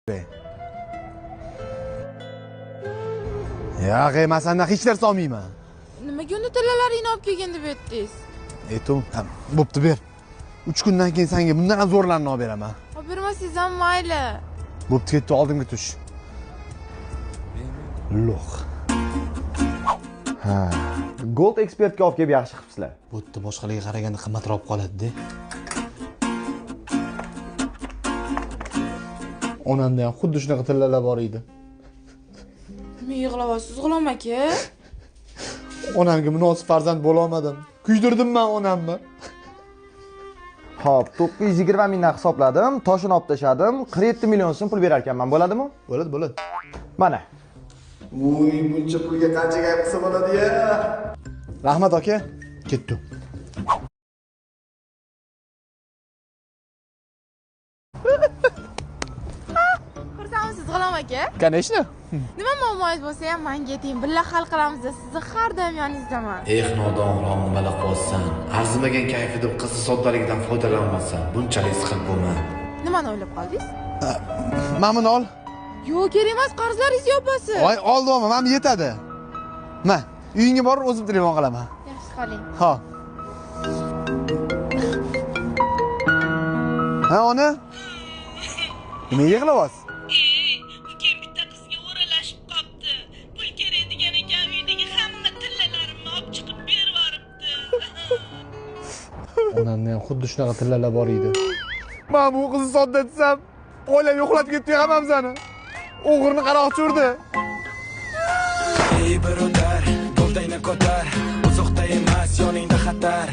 Yo'q, men sendan hech narsa olmayman. Nimaga unda tillalaringni olib kelgin deb aytdingiz? Aytdim, bo'pti ber. 3 kundan keyin senga bundan ham zo'rlarni olib beraman. Olib bermasangiz ham mayli. Bo'pti, ketdi, oldimga tush. Lo'q. Ha, Gold Expertga olib kelib yaxshi qilibsizlar. Bo'pti, boshqalarga qaraganda qimmatroq qoladi-da. Onamda ham xuddi shunaqa tillalar bor edi. Nima yig'layapsiz, G'ulom aka? Onamga munosib farzand bo'la olmadim. Kuydirdim men onamni. Xo'p, 920 mingdan hisobladim, toshini olib tashladim, 47 million so'm pul berar ekanman, bo'ladimi? Bo'ladi, bo'ladi. Mana. Voy, buncha pulga qancha gap qilsa bo'ladi-ya? Rahmat aka, ketdim. Xursandmisiz, G'ulom aka? Конечно. Nima muammoingiz bo'lsa ham menga ayting, birga hal qilamiz. Sizni har doim yoningizdaman. Eh, nodon G'ulom, nimalar qilyapsan? Arzimagan kayfi deb qizni soddaligidan foydalanmasan, bunchalik siqilib bo'lma. Nimani o'ylab qoldingiz? Mana buni ol. Yo'q, kerak emas, qarzlaringizni yopasiz. Voy, oldi olma, mana bu yetadi. Ma, uyingga borib o'zim telefon qilaman. Yaxshi qoling. Ha. Ha, ona? Nimaga yig'layapsiz? Ukam bitta qizga o'ralashib qopti. Pul kerak degan ekan, uydagi hamma tillalarimni olib chiqib berib yuboribdi. Onamda ham xuddi shunaqa tillalar bor edi. Men bu qizni sodda desam, oilam yo'qlab ketdi hammamizni. O'g'rini qaroqchi urdi. Ey birodar, do'ldayni ko'tar, uzoqda emas, yoningda xatar.